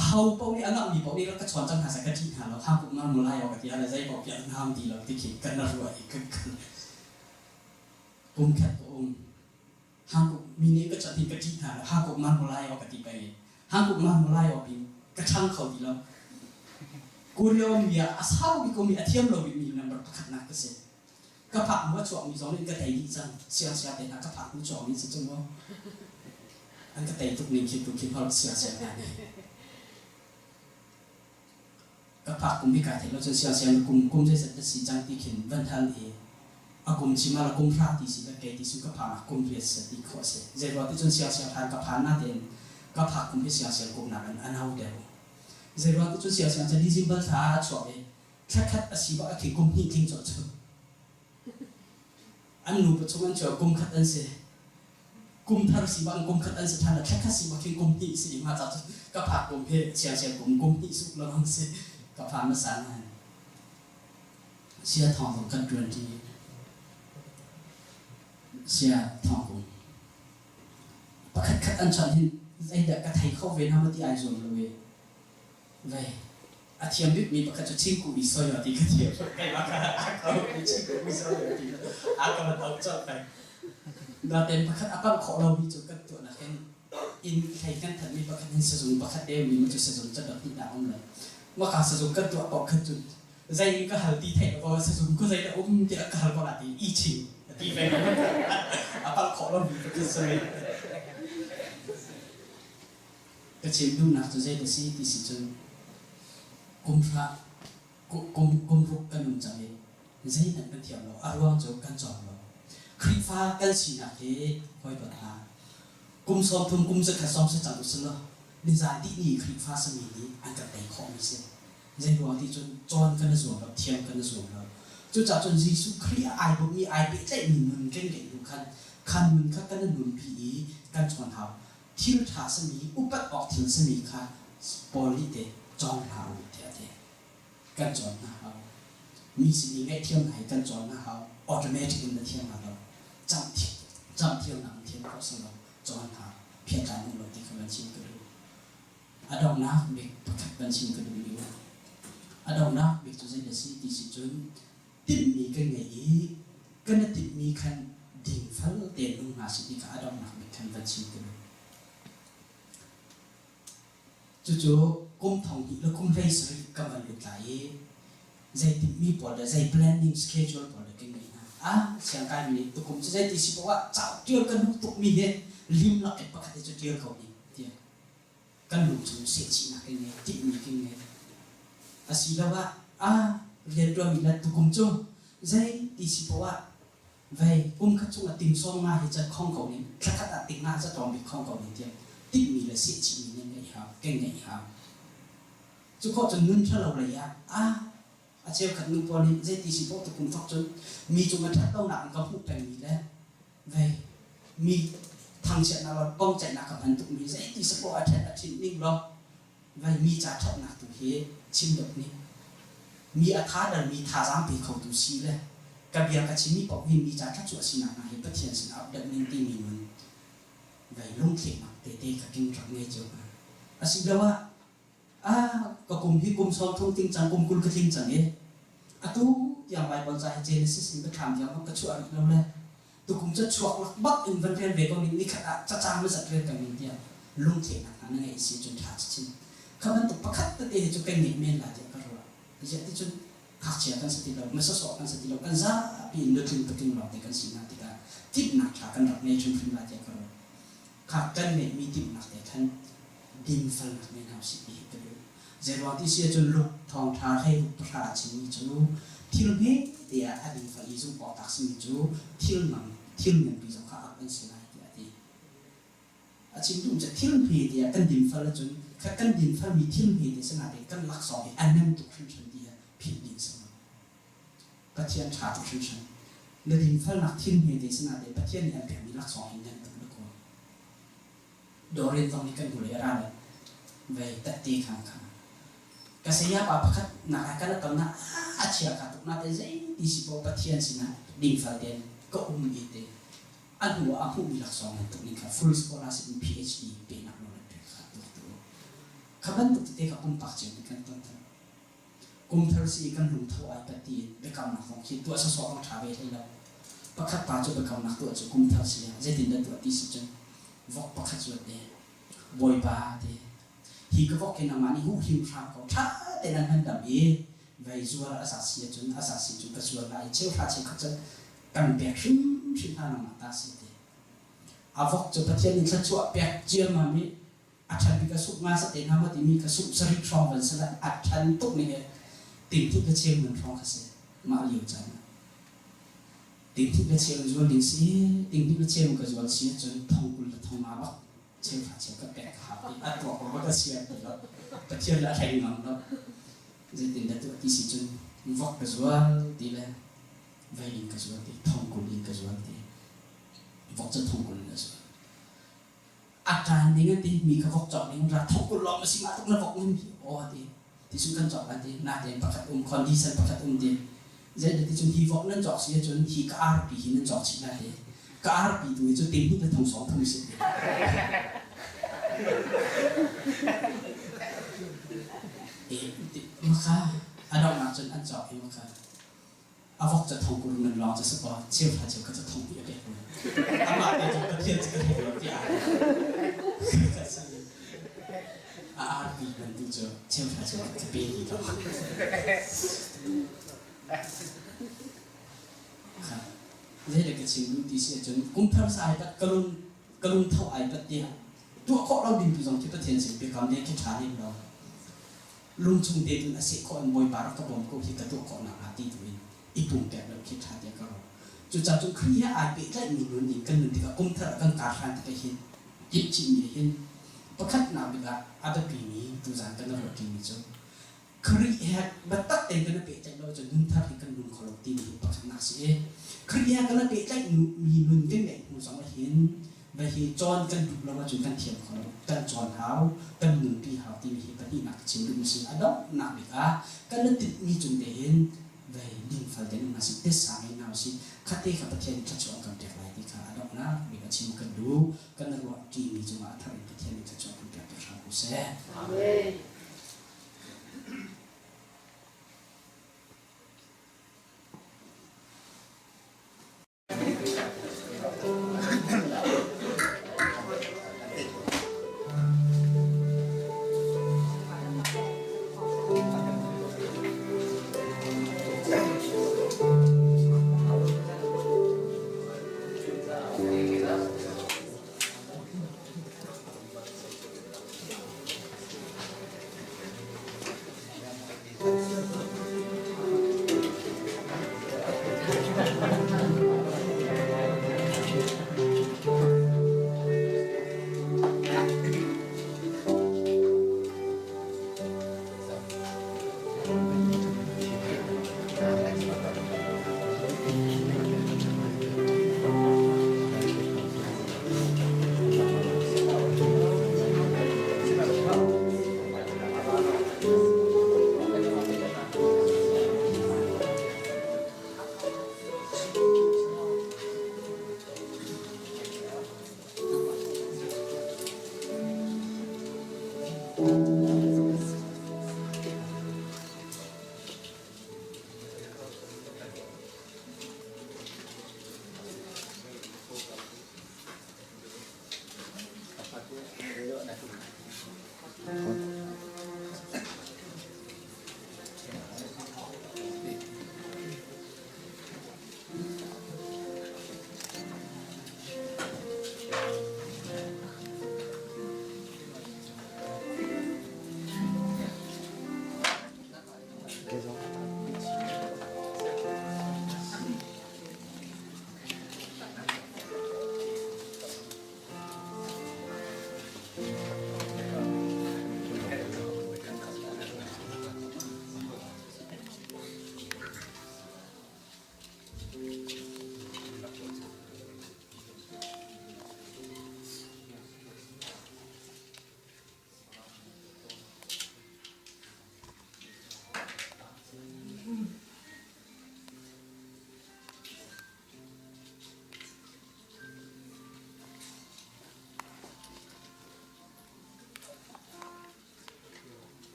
Aho paoh nih a ngamhmi paoh nih rak ka chawn cang hna seh ka ṭih hna lo hanguk ma mu lai aw ka ti ah le zei paoh piah ngam ti lo ti khi kan ruah i kan kan kum khat ka um. Hanguk mi nih ka chawnh hin ka ṭih hna lo hanguk ma mu lai aw ka ti peng i hanguk ma mu lai aw pin ka ṭhang kho ti lo. Korea mi ah a sau bik um i a thiam lo bikmi number pakhatnak ka si. Ka phak hnu a chuakmi zong nih ka tei dih cang. Siangsia te hna ka phak hnu chuakmi si cu mu. An ka tei tuk ning khi tu khi holh siangsia hna nih. Ka phak kum hi kai theih lo cun siangsia na kum kum zeizat na si cang ti khin van hal i a kum chim ah la kum hra ti si le kei ti su ka phak ah kum riat si ti khawh a si. Zeiruah ti cun siangsia hlan ka phan na tein ka phak kum hi siangsia kum nak in a no deuh. Zeiruah ti cun siangsia cu December thla ah a chuak i thla khat a si bak a khi kum hnih tling cawh cu. An nupa chung an chuak kum khat an si. Kum thar si bang kum khat an si ṭhan thla khat si bak hin kum hnih si ma ca cu ka phak kum hi siangsiang kum kum hnih suk lawng si ka phan hmasa nain sia thawng zong kan ṭuan ṭi sia thawng kum pakhat khat an chawnh hin zeidah ka thei kho ve hna maw ti ai zuam lo i Vei a thiam bikmi pakhat cu Chingku i soyo ti ka thiam. Keimah ka a ka mi Chingku i soyo ti a ka van auh colh peng. Natein pakhat a pamh khawh lomi cu kan tuahnak in inn hlei kan thanmi pakhat in sazung pakhat te mi cu sazung ca dot hnih um lo. Maka sazung kan tuah paoh khan cun zei ka hal ti theih lo sazung ko zei dah um tiah ka hal ko la ti i ching ti peng. A palh khawh lomi pakhat sami. Ka chim duhnak cu zei a si ti si cun kum hra kum kum ruk kan um cang i zeihmanh kan thiam lo a ruang cu kan cawng lo. Khrihfa kan sinak hi hawi dawt hna kum 30 kum zakhat zong si cang usih law nizan dih ni Khrihfa sami nih an kan tei khawhmi si. Zei ruang ti cun cawn kan i zuam lo, thiam kan i zuam lo. Cucaah cun Jesuh Khrih a ai bawmmi ai pehtlaihmi nun kan ngeih hnu khan khan nun kha kan i nunpi i kan cawn hau. Thil ṭha simi, upat awk thil simi kha Paul nih teh cawng hna u tiah a ti. Kan cawn hna hau. Mi sin i ngaihthiam hna hi kan cawn hna hau. Automatic in na thiam hna lo. Camhthiamnak in thiam khawh si lo. Cawn hna. Phiatlan um lo ti kha van chim ka duh. A donghnak bik pakhat van chim ka duh mi A donghnak bik cu zei a si ti si cun timhmi kan ngei i kan i timhmi khan dingfel tein nung hna sih ti kha a donghnak bik khan van chim ka duh. Cucu kum thong hnih le kum 17 kan van lut lai i zei timhmi pawl le zei planning schedule pawl le kan ngei hna. Ah, siangkaimi nih tukum cu zeiti si poah ah cauk ṭial kan duh tukmi hi lim lak in pakhat hi cu ṭial ko ning tiah kan lung chung sehchihnak kan ngei, timhmi kan ngei. Asiloah. A rianṭuanmi le tukum cu zei ti si poah ah vei kum khat chungah ting sawm nga hi cat khong ko ning thla khat ah ting nga ca tlawm bik khong ko ning tiah timhmi le sehchihmi nan ngeih hau kan ngeih hau. Cu khawh cun nun ṭhalo lei ah a a cheukhat nu pawl nih zeiti si poah tukum fak cun mi cung a ṭhat lonak in ka hmuh pengmi le vei mi thangchiatnak le kongceihnak ka hman tukmi zeiti si poah a ṭhet a ṭhinh ning law vei mi ca ṭhatnak tu hi chim deuh nih mi a tha dal mi thazaang pe khotu si le ka bia ka chimmi paoh hi mi ca ṭhatchuah sinak hna hi Pathian sin ap deuh ning timi nun vei lungthlehnak tete ka king rak ngei cio hna. Asiloah ah ka kum hi kum 30 ting cang kum 20 ka tling cang i atu tiang Bible ca hi Genesis in ka thlam tiang ka chuah rih lo le tukum cu chuak lak bak in van rel ve ko ning nikhat ah cacang na zat rel ko ning tiah lungthehnak hna na ngeih si cun ṭha chin kha bantuk pakhat tete hi cu kan ngeih men la tiah ka ruah ziah ti cun ngakchia kan si ti lo masasawh kan si ti lo kan zapi in nutling patling lawng te kan si hna tikah timhnak ṭha kan rak ngei hrimhrim la tiah ka ruah kha kan ngeihmi timhnak te khan dinfelnak ngei hna usih ti hi ka duh. Zeiruang ti si ahcun Luke thawngṭha hleiruk pahra a chimmi cu thil hme te ah a dingfel i zumh awk tlak simi cu thil ngan thil nganpi zong kha ap an si lai tiah a ti. A chim duhmi cu thil hme te ah kan dinfel ahcun kha kan dinfelmi thil hme te sinain kan laksawng hi a nem tuk hringhran ti hi philh ding si lo. Pathian ṭha tuk hringhran. Na dinfelnak thil hme te sinain Pathian nih an pekmi laksawng hi nem tuk na kawl. Dawrin zong nih kan hnulei a ra le vei tette khan kha ka saya pa pakhat nak ah kan ton ah a chia kha tuk na te zeiti si paoh Pathian sinah dingfel tein ka um i te a hnu ah a hmuhmi laksawng nan tuk ning kha full scholarship in PhD pehnak nawl an pek kha tuk tu kha bantuk tete kha pumpak cio nih kan ton than Kum thar si i kan lungtho ai pat tiin biakamnak zong khi tuah sawsawh zong ṭha ve hlei lo. Pakhat pa cu biakamnak tuah cu kum thar si ah zeitindah tuah ti si cun vok pakhat zuat te Bawipa ti hi ka vok hi nangmah nih huhhim hram ko ṭha tein an han dam i vei zuar a zat si ahcun a zat si cun ka zuar lai i cheuhra cheukhat cu kan pek hrimhrim hna nangmah ta si ti. A vok cu Pathian nih thluachuah pek ciammam i a ṭhan bik a suk nga sate hna maw timi kha suk sarih hrawng van si le a ṭhan tuk ning he tinhnih le cheu man hrawng kha si mah lio caan ah tinhnih le cheu zual ding si tinhnih le cheu ka zual si ahcun thong 20 le thong nga bak cheu hra cheu ka pek ka hau ti a tuak lo ka sian ti lo Pathian le a hleng ngam lo zeitin dah tuah ti si cun vok ka zual ti le vei in ka zual ti thong 20 in ka zual ti vok cu thong 20 in a zual A ṭan ding an ti mi kha vok cawk ding ra thok kul lawng a si mah tuk na vok ning hi aw a ti ti cun kan cawk lai ti natein pakhat um condition pakhat um ti zeidah ti cun hi vok nan cawk si ahcun hi ka arpi hi nan cawk chih lai ti ka arpi tu hi cu ting hnih le thong sawm thum si ti maka a donghnak cun an cawk i maka A vok cu thong kul ngan lawng cu si kaw cheuhra cheu kha cu thong hnih a pek ve. Amah te cu Pathian cu ka thei lo tiah ka si. A arpi man tu cu cheuhra cheu kha pe ti lo. Zei le ka chim duh ti si ahcun kum thar sa ai pat ka lung ka lung tho ai pat tiah tuah khawh lo ding tu zong khi Pathian sin biakam le khi ṭha lem lo. Lungchung te cun a seh khawh in Bawipa rak ka bawm ko hi ka tuah khawh nakhnga ti tu in i pumpek lo khi ṭha tiah ka ruah. Cucaah cun Khrih he ai pehtlaihmi nun in kan nun tikah kum thar ah kan kar hlan tikah hin timhchihmi ah hin pakhatnak bik ah a biapimi tuzaan kan i ruahṭimi cu Khrih he biatak tein kan i pehtlaih lo ahcun nun thar hi kan nung kho lo timi hi pakhatnak a si i Khrih he kan i pehtlaihmi nun kan ngeih hnu zong ah hin Vai hi cawn kan duh lo ahcun kan thiam kho lo. Kan cawn hau, kan nunpi hau timi hi pahnihnak ka chim duhmi si. A donghnak bik ah kan i tinhmi cung te hin vei dingfel tein um hna sih, tissa ngei hna usih. Khate kha Pathian nih thluachuah an kan pek lai ti kha a donghnak bik a chim kan duh. Kan i ruah ṭimi cungah a thar in Pathian nih thluachuah kan pek piak hram ko seh. Amen.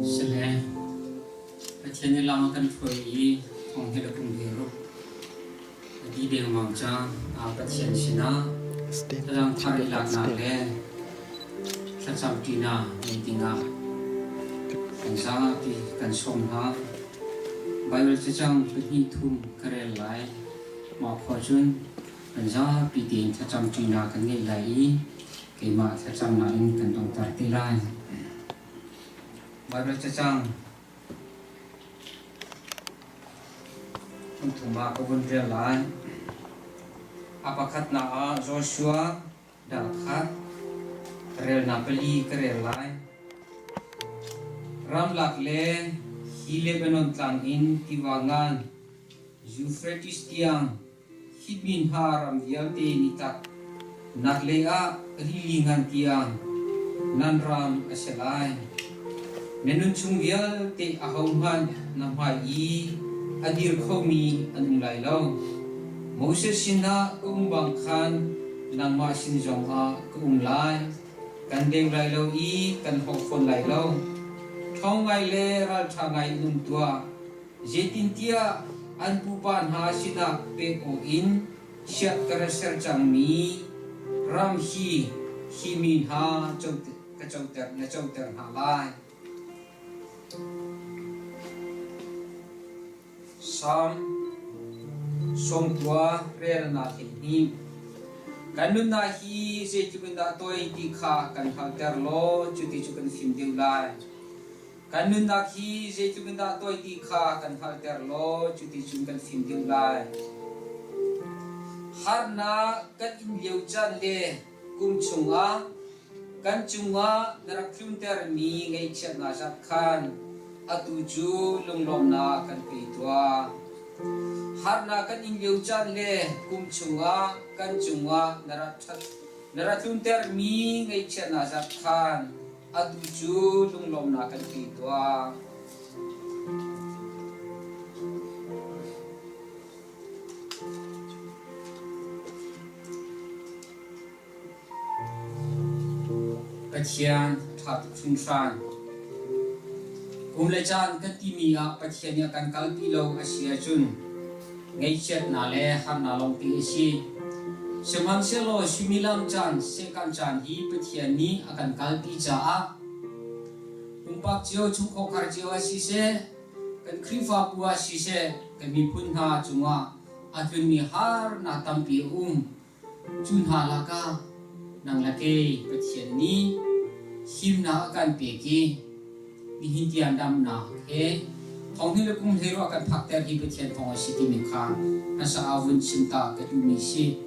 Sile, Pathian nih lam a kan hruai i thong hi le kum hi ruk a ti dengmang cang. Pathian sinah thlalang thar i laknak le thlacam ṭinak ngei dingah kan zapi kan sawm hna. Baibal cacang pahnih thum ka rel lai. Mah khua cun kan zapi tein thlacam ṭinak kan ngeih lai i keimah thlacamnak in kan donghter te lai. Baibal cacang phunthum ah ka vun rel lai. A pakhatnak ah Joshua dal khat relnak pali ka rel lai. Ramlak le hi Lebanon tlang in tiva ngan Euphrates tiang Hi mi hna ram vialte nitlak naklei ah rili ngan tiang nan ram a si lai. Na nunchung vialte ahohmanh na hmai i a dir khomi an um lai lo. Moses sinah ka um bang khan nangmah sin zongah ka um lai. Kan deu lai lo i kan hawk fawn lai lo. Ṭhawng ngai le ralṭha ngai in um tuah. Zeitintiah an pupa hna sinah pek awkin chiat ka ra ser cangmi ram hi hi mi hna ka coter na coter hna lai. Salm 90 relnak 12 Kan nunnak hi zeitluk in dah tawi ti kha kan hngalhter law cuti cu kan fim deuh lai. Kan nunnak hi zeitluk in dah tawi ti kha kan hngalhter law cuticun kan fim deuh lai. Harnak kan in lio caan le kum chungah kan cungah na rak tluntermi ngaihchiatnak zat khan atu cu lunglawmhnak kan pe tuah. Harnak kan in lio caan le kum chungah kan cungah na rak na rak tluntermi ngaihchiatnak zat khan Atu cu lunglawmhnak kan pe tuah. Pathian ṭha tuk hringhran. Kum le caan kan timi ah Pathian nih a kan kalpi lo a si ahcun ngaihchiatnak le harnak lawngte a si. Sihmanhsehlaw suimilam caan, sehkan caan hi Pathian nih a kan kalpi caah pumpak cio, chungkhar cio ah siseh, kan Khrihfabu ah siseh, kan miphun hna cungah a tlunmi harnak tampi a um. Cu hna lakah nang le kei Pathian nih himnak a kan pek i nihin tiang damnak he thonghnih le kum hleiruah a kan phakter hi Pathian thawng a si timi kha hmasa ah vun chim ta ka duhmi si.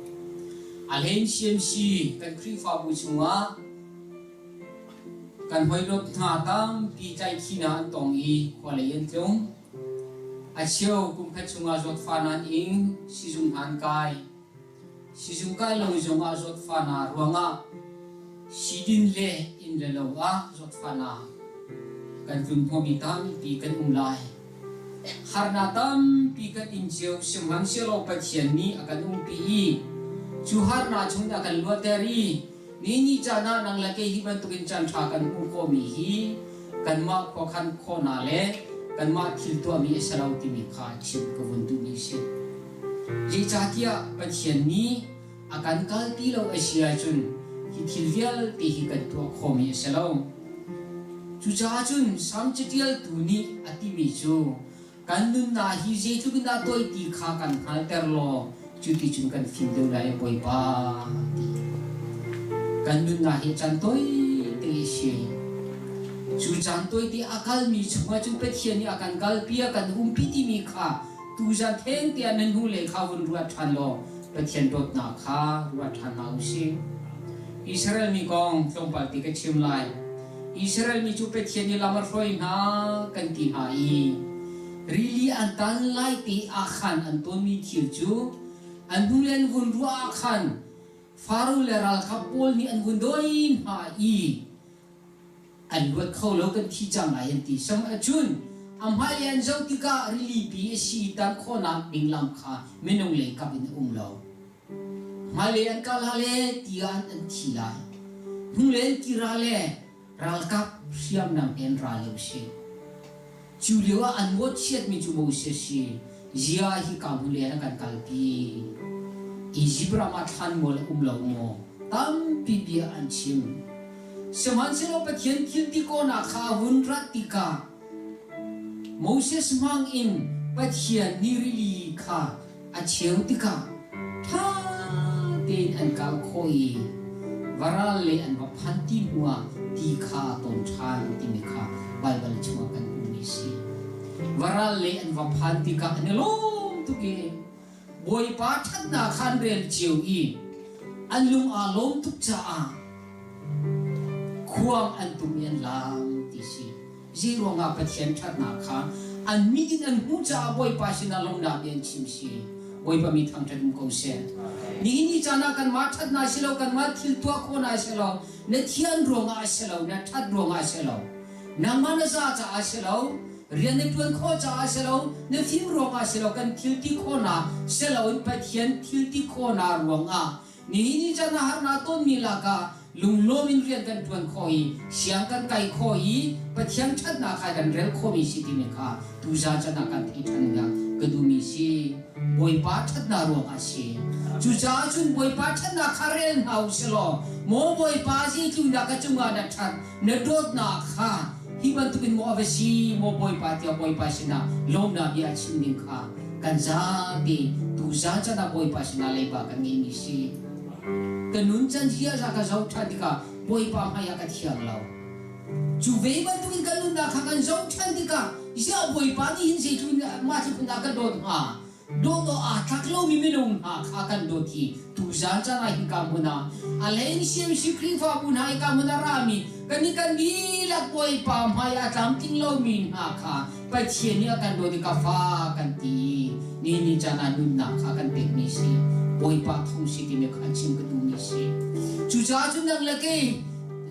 A hlei CMC kan Khrihfabu chungah kan hawidawt hna tampi tlaihkhihnak an tong i khua lei an tlung. A cheu kum khat chungah zawtfahnak an ing, sizung hna an kai. Sizung kai lo zongah zawtfahnak ruangah sidin le inn le lo ah zawtfahnak kan tlun hnawhmi tampi kan um lai. Harnak tampi kan in cio sihmanhsehlaw Pathian nih a kan umpi i cu harnak chung in a kan luatter i ni ni caan ah nang le kei hi bantukin caan ṭha kan hmuh khawhmi hi kanmah khuakhan khawhnak le kanmah thil tuahmi a si lo timi kha chim ka vun duhmi a si. Zeicahtiah Pathian nih a kan kalpi lo a si ahcun hi thil vialte hi kan tuah khawhmi a si lo. Cucaah cun Salm caṭialtu nih a timi cu kan nunnak hi zeitluk in dah tawi ti kha kan hngalter law cuticun kan fim deuh lai Bawipa ti. Kan nunnak hi caan tawite a si. Cu caan tawite a kalmi chungah cun Pathian nih a kan kalpi a kan umpi timi kha Tuzan theng tiah nan hnulei kha vun ruat ṭhan law Pathian dawtnak kha ruat ṭhan hna u sih. Israel mi kong tlawmpal te ka chim lai. Israel mi cu Pathian nih lam a hruai hna kan ti hna i rili an tan lai te ah khan an tonmi thil cu an hnulei an vun ruah ah khan Faro le ralkap pawl nih an vun dawi hna i an luat kho lo kan thi cang lai an ti sam ahcun a hmai an zoh tikah rilipi a si tan khawhnak ding lam kha minung lei kap in a um lo hmailei an kal ah le ti ah an thi lai hnulei an kir ah le ralkap hriamnam he an ra lio si Cu lio ah an mawhchiatmi cu Moses si zia hi ka hmun le an kan kalpi. Izipt ram ah thlanmual a um lo maw? Tampi bia an chim. Sihmanhsehlaw Pathian thil ti kawhnak kha a vun rat tikah Moses hmang in Pathian nih rili kha a cheu tikah ṭha tein an kal khawh i varal le an va phan ti hnuah ti kha a tawn ṭhan timi kha Baibal chungah kan hmuhmi a si. Varal le an va phan tikah an i lawm tuk i Bawipa ṭhatnak kha an rel cio i an lung aa lawm tuk caah khuang an tum i an laam ti si. Zeiruangah Pathian ṭhatnak kha an mit in an hmuh caah Bawipa sinah lawmhnak bia an chim si. Bawipa mi thangṭhat um ko seh. Nihin ni caan ah kanmah ṭhatnak si lo, kanmah thil tuah khawhnak si lo, na thian ruangah a si lo, na ṭhat ruangah a si lo, nangmah na za caah a si lo, rian na ṭuan khawh caah a si lo, na fim ruangah a si lo, kan thil ti khawhnak si loin Pathian thil ti khawhnak ruangah Nihin ni caan ah harnak tonmi lakah lunglawm in rian kan ṭuan khawh i siang kan kai khawh i Pathian ṭhatnak kha kan rel khawhmi si timi kha tuzaan caan ah kan theih ṭhan dingah ka duhmi si. Bawipa ṭhatnak ruangah a si. Cucaah cun Bawipa ṭhatnak kha rel hna u sih law maw Bawipa zeitluk ka cungah na ṭhat na dawtnak kha hi bantukin maw a va si maw Bawipa tiah Bawipa sinah lawmnak bia a chim ding kha kan zapi tuzaan caan ah Bawipa sinah leiba kan ngeimi si. Ka nun can ziaza ka zoh ṭhan tikah Bawipa hmai ah ka thiang lo. Cu ve bantukin kan nunnak kha kan zoh ṭhan tikah ziah Bawipa nih hin zeitluk mah tluk in dah ka dawt hnga? Dawt awk aa tlak lomi minung hna kha kan dawt hi tuzaan caan ah hika hmun ah a hlei in CMC Khrihfabu hna hika hmun ah rami kan i kan dihlak Bawipa hmai ah tlamtling lomi hna kha Pathian nih a kan dawt i ka fa kan ti i ni ni caan ah nunnak kha kan pekmi si Bawipa thung si timi kha chim ka duhmi si. Cucaah cun nang le kei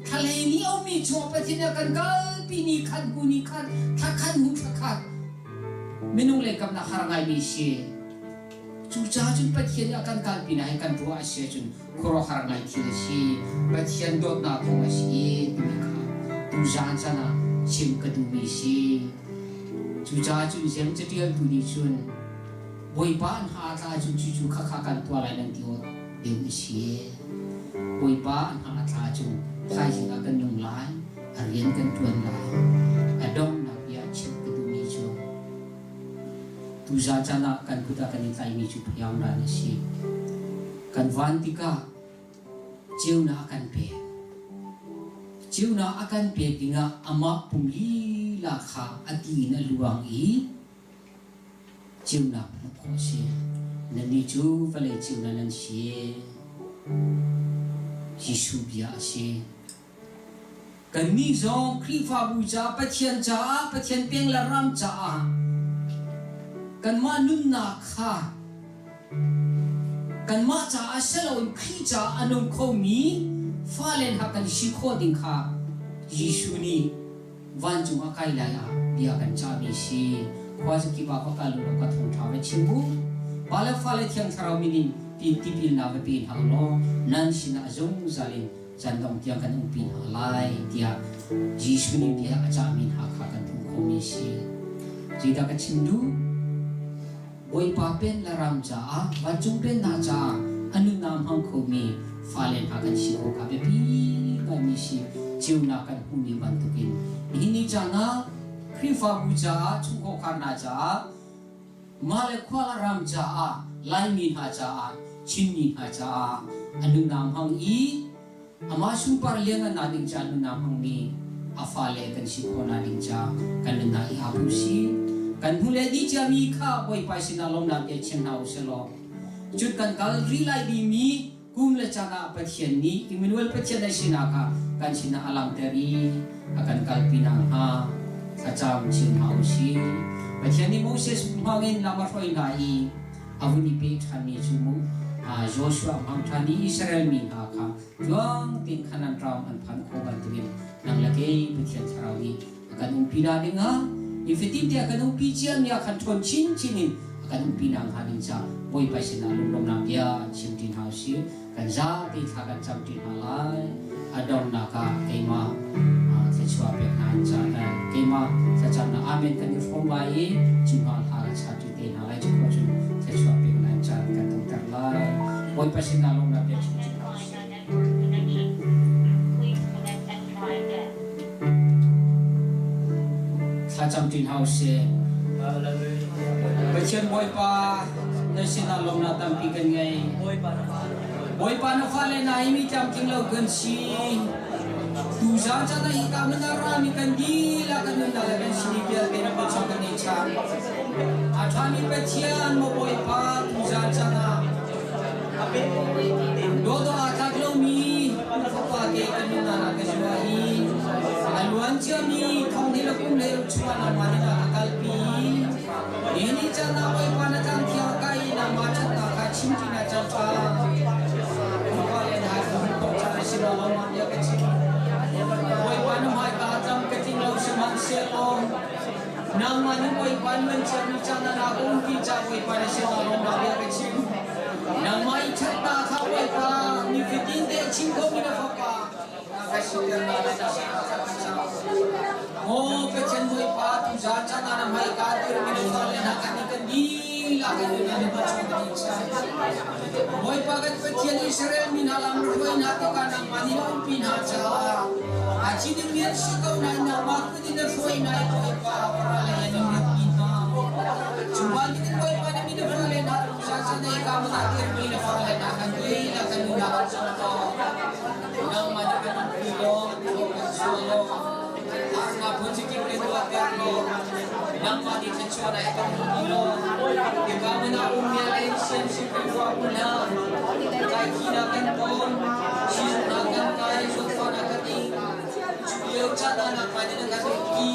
thlalei ni a ummi chungah Pathian nih a kan kalpi ni khat hnu ni khat thla khat hnu thla khat minung lei kamnak har ngaimi si. Cucaah cun Pathian nih a kan kalpi na hi kan ruah a si ahcun khuaruahhar ngai thil a si. Pathian dawtnak thawng a si timi kha tuzaan caan ah chim ka duhmi a si. Cucaah cun Jeim caṭialtu nih cun Bawipa an ha a tla ahcun cucu khakha kan tuah lai nan ti awk ding a si. Bawipa an ha a tla ahcun thaizing ah kan nung lai, a rian kan ṭuan lai. A donghnak bia chim ka duhmi cu tuzaan caan ah kan kut ah kan i tlaihmi cu phiangran a si. Kan van tikah ceunak a kan pek. Ceunak a kan pek dingah amah pum lila kha a ti in a luang i ceunak hmuh khawh a si. Nannih cu vawlei ceunak nan si. Jesuh bia a si. Kannih zong Khrihfabu caah, Pathian caah, Pathian peng le ram caah kanmah nunnak kha kanmah caah si loin Khrih caah a nung khomi fale hna kan si khawh ding kha Jesuh nih vancung a kai lai ah bia kan cahmi si. Khua zakip ah va kal u law ka thawngṭha va chim u. Pa le fale Thiang Thlarau min in tipilnak va pe hna u law nan sinah zungzal in caan dong tiang kan umpi hna lai tiah Jesuh nih bia a cahmi hna kha kan hmuh khawhmi a si. Zeidah ka chim duh? Bawipa pen le ram caah, vancung pennak caah a nunnak hmang khomi fale hna kan si awk a biapi ngaimi si. Ceunak kan hmuhmi bantukin nihin ni caan ah Khrihfabu caah, chungkhar hna caah Mah le khua le ram caah, Laimi hna caah, Chinmi hna caah a nunnak hmang i amah sunpar lianngannak ding caah nunnak hmangmi a fale kan si khawhnak ding caah kan nunnak i aa si. Kan hnu le dih ciami kha Bawipa sinah lawmnak bia chim hna u sih law, cun kan kal rih lai dingmi Kum le caan ah Pathian nih Immanuel Pathian a sinak kha kan sinah a langhter i a kan kalpi nakhnga thlacam chin hna u sih. Pathian nih Moses hmangin lam a hruai hna i a vun i peh ṭhanmi cu mu Joshua hmang ṭhan i Israel mi hna kha tluang tein Canaan ram an phan khawh bantukin nang le kei Pathian Thlarau nih a kan umpi na dingah nifatin te a kan umpi ciami ah khan ṭhawn chinchin in a kan umpi nakhnga ding caah Bawipa sinah lunglawmhnak bia chim ṭi hna usih. Kan zapi thla kan cam ṭi hna lai. A donghnak ah keimah thluachuah pek hna in ca keimah thlacamnak amen kan i hrawm lai i cu hna hla kan sa ṭi te hna lai. Cu khua cun thluachuah pek hna in caan kan tonter lai. Bawipa sinah lawmhnak bia chim ṭi hna usih. Thlacam ṭi hna usih. Pathian Bawipa, na sinah lawmhnak tampi kan ngei. Bawipa na fale hna hi mi tlamtling lo kan si. Tuzaan caan ah hika hmun ah rami kan dihlak kan nunnak le kan simi vialte na kut kan i chan. A ṭhami Pathian maw Bawipa tuzaan caan ah Dawdawh aa tlak lomi fapa te kan nunnak ah ka zuah i a luan ciami thong hi le kum le chungah nangmah nih a ka kalpi. Nihin ni caan ah Bawipa na tlang thiang ka i nangmah ṭhatnak kha chim ṭi na caan ṭha. Bawipa le na kum kong caan a si lo nangmah bia ka chim. Bawipa na hmaika tlam ka tling lo sihmanhsehlaw Nangmah nih Bawipa nan chiatmi caan ah na ka umpi caah Bawipa na sinah lawmnak bia ka chim. Nangmah i ṭhatnak kha Bawipa nifatin te a chim khomi na fapa na ka siter na le na sinah ka cam. Maw Pathian Bawipa, tuzaan caan ah na hmaika dirmi na fale hna kan i kan dihlak in na na chung kan in chan. Bawipa kan Pathian Israel mi hna lam hruai hna tikah nangmah nih na umpi hna caah a ci dingmi an si ko nain nangmah kut in na hruai hna i Bawipa ral he na rianpi hna. Cu bantukin Bawipa na mi na fale hna tuzaan ka mana dirmi na fale hna kan dihlak kan nunnak an cang law nangmah nih kan umpi law kan sual law harnak phunzikip le tuahter law nangmah nih thluachuah na kan umpi law hika mana ummi le siamsi Khrihfabu hna tlaihkhihnak kan ton sizungnak kan kai zawtfahnak kan ing cu lio caan ah nangmah nih na kan umpi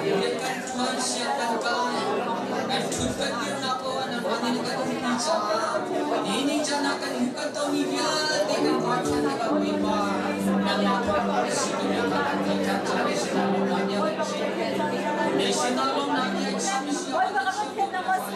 rian kan ṭuan siang kan kai kan ṭhut kan dirnak paoh ah nangmah nih na kan umpi caah nihin ni caan ah kan hmuh kan tonmi vialte kan ruah ṭhan tikah Bawipa nangmah thawngpang na si timi kha kan theih ṭhan caah na sinah lawmhnak bia kan chim. Na sinah lawmhnak bia chim si ah kan chim.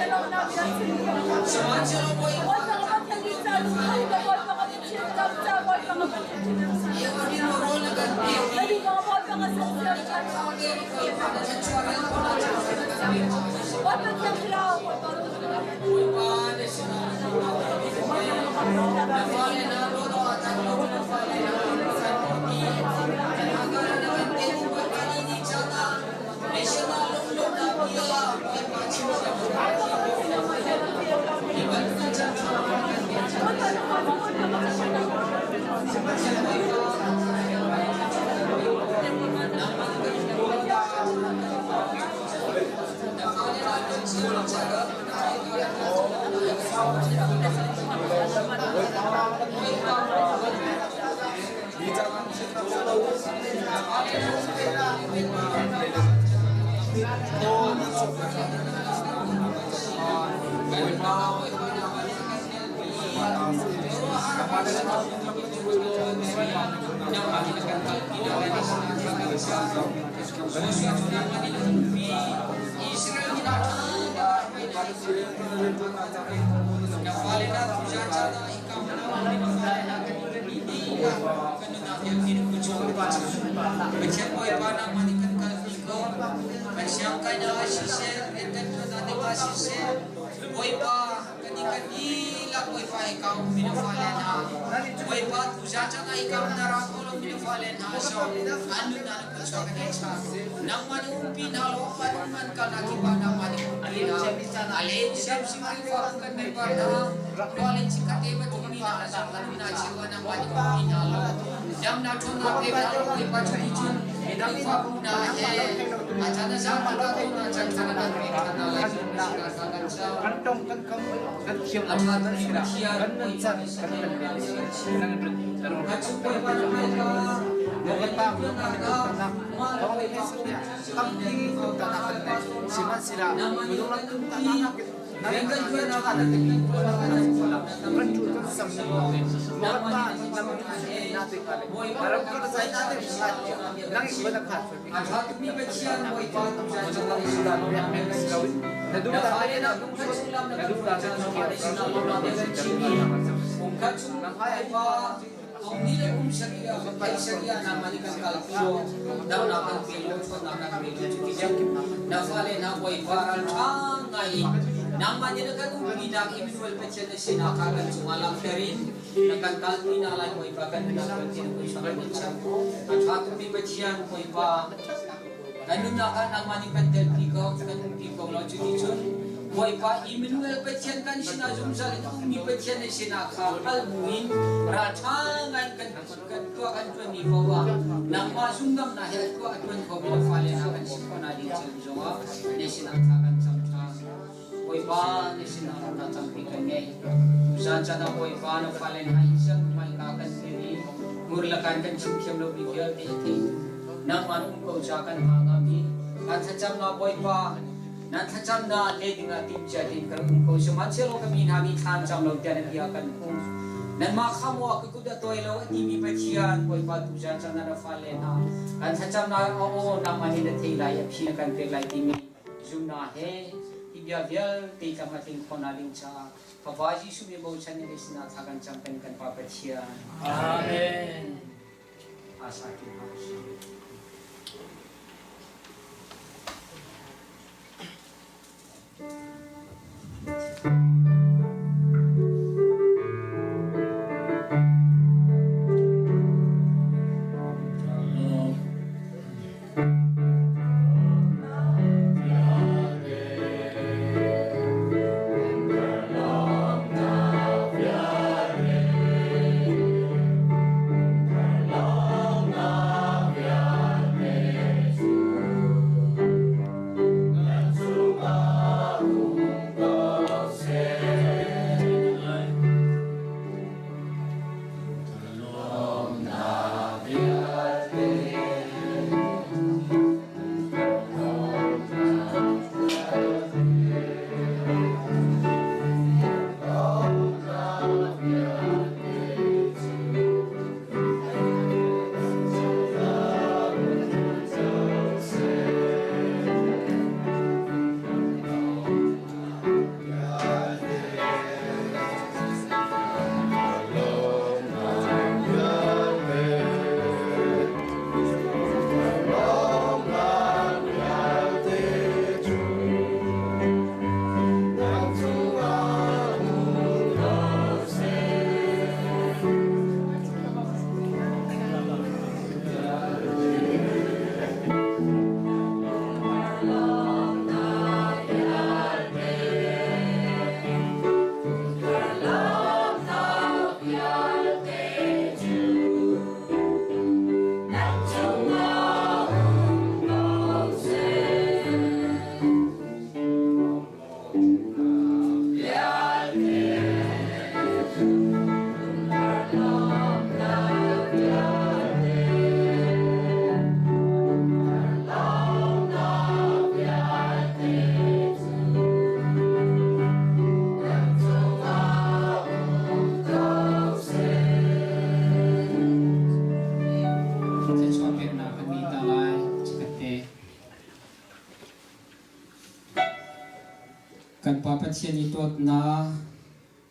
Kan Pa Pathian i dawtnak,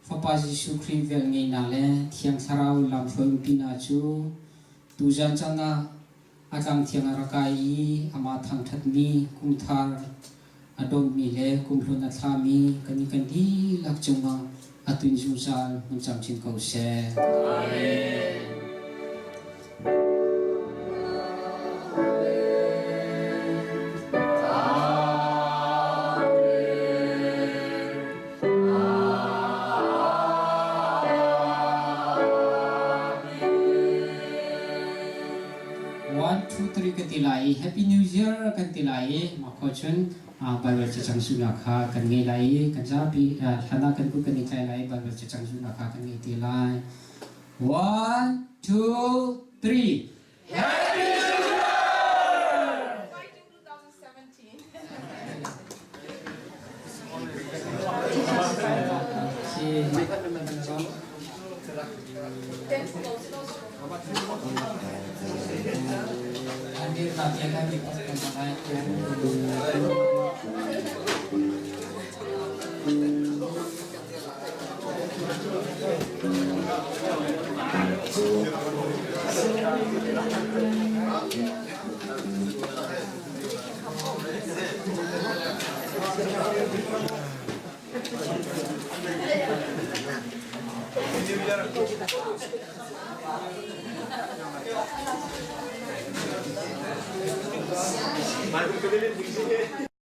Fapa Jesuh Khrih velngeihnak le Thiang Thlarau lamhruai umpinak cu tuzan caan ah a tlangthiang a rak kai i amah thangṭhatmi kumthar a donmi le kumhlun a thlami kan i kan dihlak cungah a tun zungzal hmun camcin ko seh. Amen. One, two, three kan ti lai i Happy New Year kan ti lai i mah khua cun Baibal cacang zulhnak kha kan ngei lai i kan zapi hlan ah kan kut kan i tlai lai i Baibal cacang zulhnak kha kan ngei te lai. One, two, three. Happy New Year!